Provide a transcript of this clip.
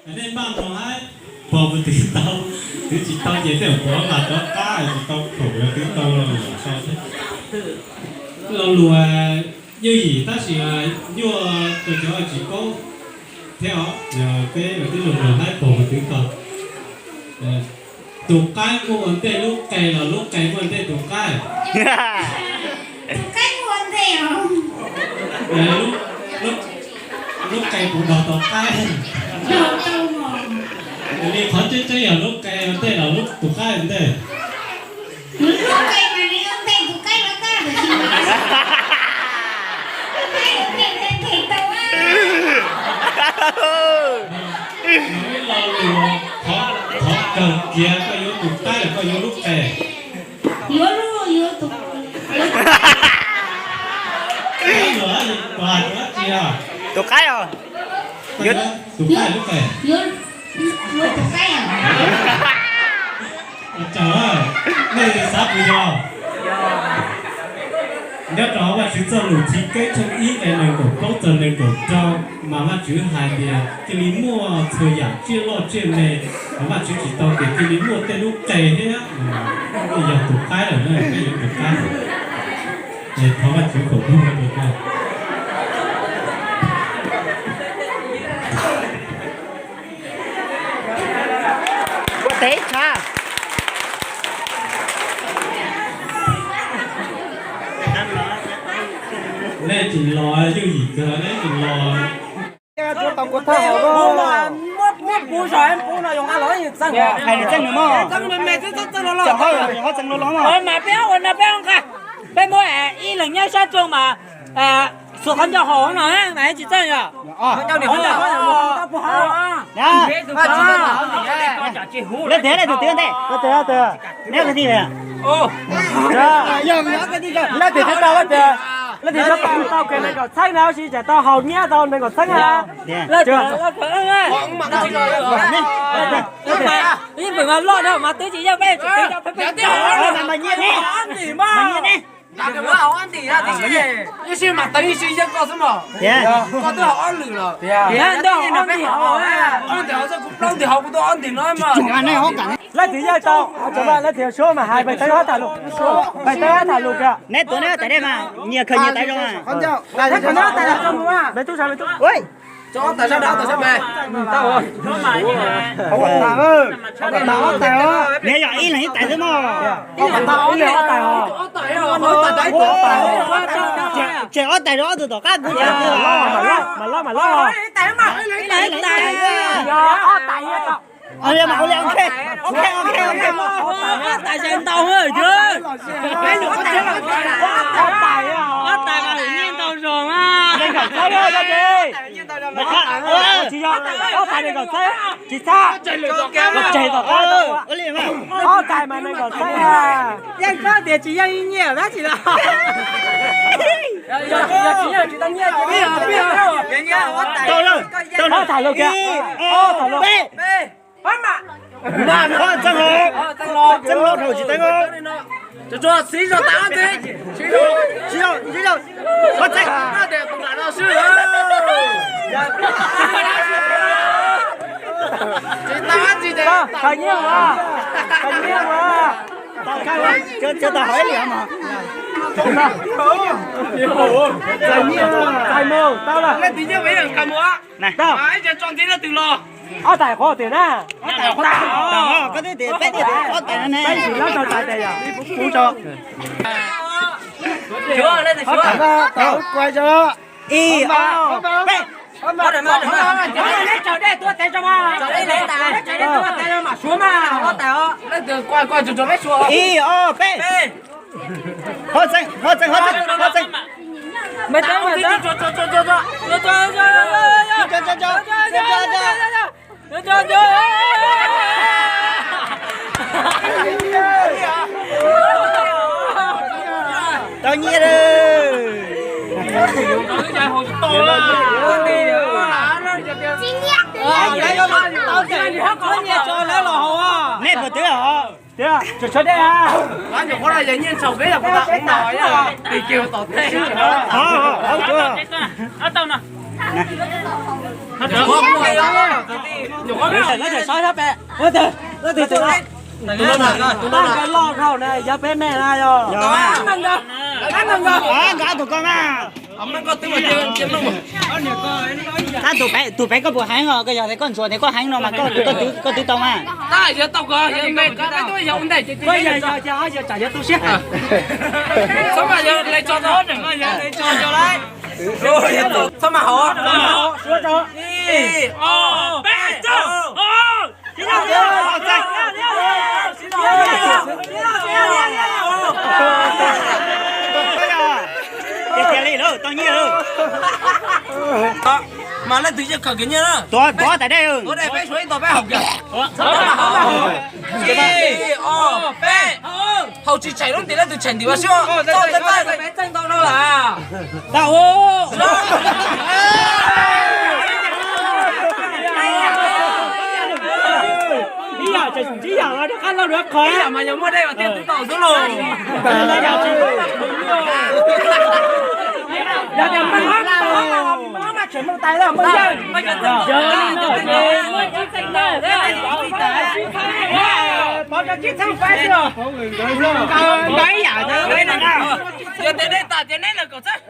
Nej npaj no hais, pog mus twv tau, twv tsis tau ces tej zaum pog mam rov qab, tsis tau khoom los twv tau los lus sau thiab. Lo lus yooj yim tab sis nyuaj rau cov tsis paub thiab os. Peb los tib zoo los hais pog mus twv tau. Tus qaib muaj ua ntej lub qe los lub qe muaj ntej tus qaib? Tus qaib muaj ua ntej os. Lub qe puas daug tau qaib? Daug tau os. Li qhov tseeb tseeb yog lub qe ua ntej los lub tus qaib ua ntej? Lub qe mas nws ua ntej tus qaib los tag, tiam sis mas tus qaib ua ntej ntej tau a. Lo lus, qhov kawg kiag koj yuav tus qaib los koj yuav lub qe? Yuav lub, yuav tus, yuav tus qaib. Tus qaib os. Tus qaib lub qe. Yuav, yuav tus qaib os. Ua tsaug, nej xav puas yog? Nyob rau Vajtswv txoj lus Chivkeeb tshooj ib nqe nees nkaum plaub txog nees nkaum rau mas Vajtswv hais tias cia li muaj txhua yam tsiaj loj tsiaj me, Vajtswv tsis tau tias cia li muaj tej lub qe thiab. Yog tus qaib lawm na, peb yuav tus qaib. Es thov Vajtswv foom koob hmoov rau koj. Ua tes tshav. Nej tsis los yooj yim kawg, nej tsis los. Hais nws txeej nws mog. Ho txeeg los los mas. Mas peb ua no peb nqa, peb muab ib leeg nyob sab rooj mas xuas qhov ncauj haum no mas tsis txeej os. Leej twg leej twg twb ntej. Leej twg leej twg tau leej twg tau kiag nees nkaum txheeb na, tab sis tseem tau haus nyiaj tau nees nkaum txheeb na. Ib pwm mas loj dhau mas twb tsis yeej peb. Ib sij mas teev ib sij yeej koj xwb mog. Koj twb haus ob lwm los. Ob ntim haus xwb, kuv plaub ntim haus kuv tuaj ob ntim no mas. Leej twg yeej tau, leej twg suab mas hais, peb teeb ob tag lus, peb teeb ob tag lus kiag. Neb tuav neb tais dej mas nyias khaws nyias tais zoo. Neb tub sab, neb tub. Neb yog ib leeg ib tais xwb mog. Tseg ob tais rau ob tug tom qab kuv. Mas loj mas loj. Ob tais mas ua li ok, ok, ok, ok. Ob tais ces ntau, ob tais mas nyiaj ntau zog mas. Tsis yog, ob tais nees nkaum txheeb, tsis txhab, tseg tom qab. Ob tais mas nees nkaum txheeb. Yeej txhob tias tsis yeej ib nyiaj dab tsi los. Ob tais lus kiag, ob tais lus. Txeeb los, txeeb los, tsis teeb os. Xiv zog tas ob txeeg, xiv zog, xiv zog, ob txeeg. Tsis tas dab tsi ces. Khawv nyiaj ua, khawv nyiaj ua. Tsis tas hauv ib liam mas. Txais mus, tau lawm. Leej twg nyiaj mas yeej kawg mus. Tau. Ib tso ntxiv leej twg los. Ob tais qhov tias na. Ob tais qhov tias, koj twb tias peb tias ob tais ne. Peb tsis lab tau tais tes yom. Kuv tso. Ob tais, tais kuai tso. Ib, ob, peb. Ib, ob, peb. Hov txeeg, hov txeeg, hov txeeg, hov txeeg. Tau nyiaj lawm. Nej puas twb os? Tiag, tsuas tshuav dej a. Nyuam qhuav los yog nyiaj ntsaum peb yog kuv tas no, tig kiag tom tej. Lawv tseem sab sab pem, tus no, tus no loj dhau na, yog peb me na yog. Nkawd tus koj na. Tab tus pem koj puas heev os, koj yog tias koj ntsuas tias koj heev no mas koj twb tau mas. Koj yog, yog, yog tsam yog tu siab. Txhob mas yog le tso tau, txhob mas hov, ib, ob, peb, tso. Tiag tiag li lawm, tau nyiaj lawm. Mas leej twg yeej khaws kiag nyiaj na? Tuav, tuav tas dej. Tuav dej peb suav ib tog peb haus kiag. Ib, ob, peb. Haus tsis tsheem lub ntim leej twg tsheem ntim ua siab. Txawj txawj txawj. Tau. Ib yam tseem ib yam rov qab lauj rov qhov mas yog muaj dej mas thiaj twb tau xwb lauj. Yog tias Hmoob Hmoob mas tseem Hmoob tais lawm Hmoob yawg. Pov rau tsib txheeb faib xwb os. Nkawd ib yam. Yog tias nej tas tias neb lawm kaum txheeb.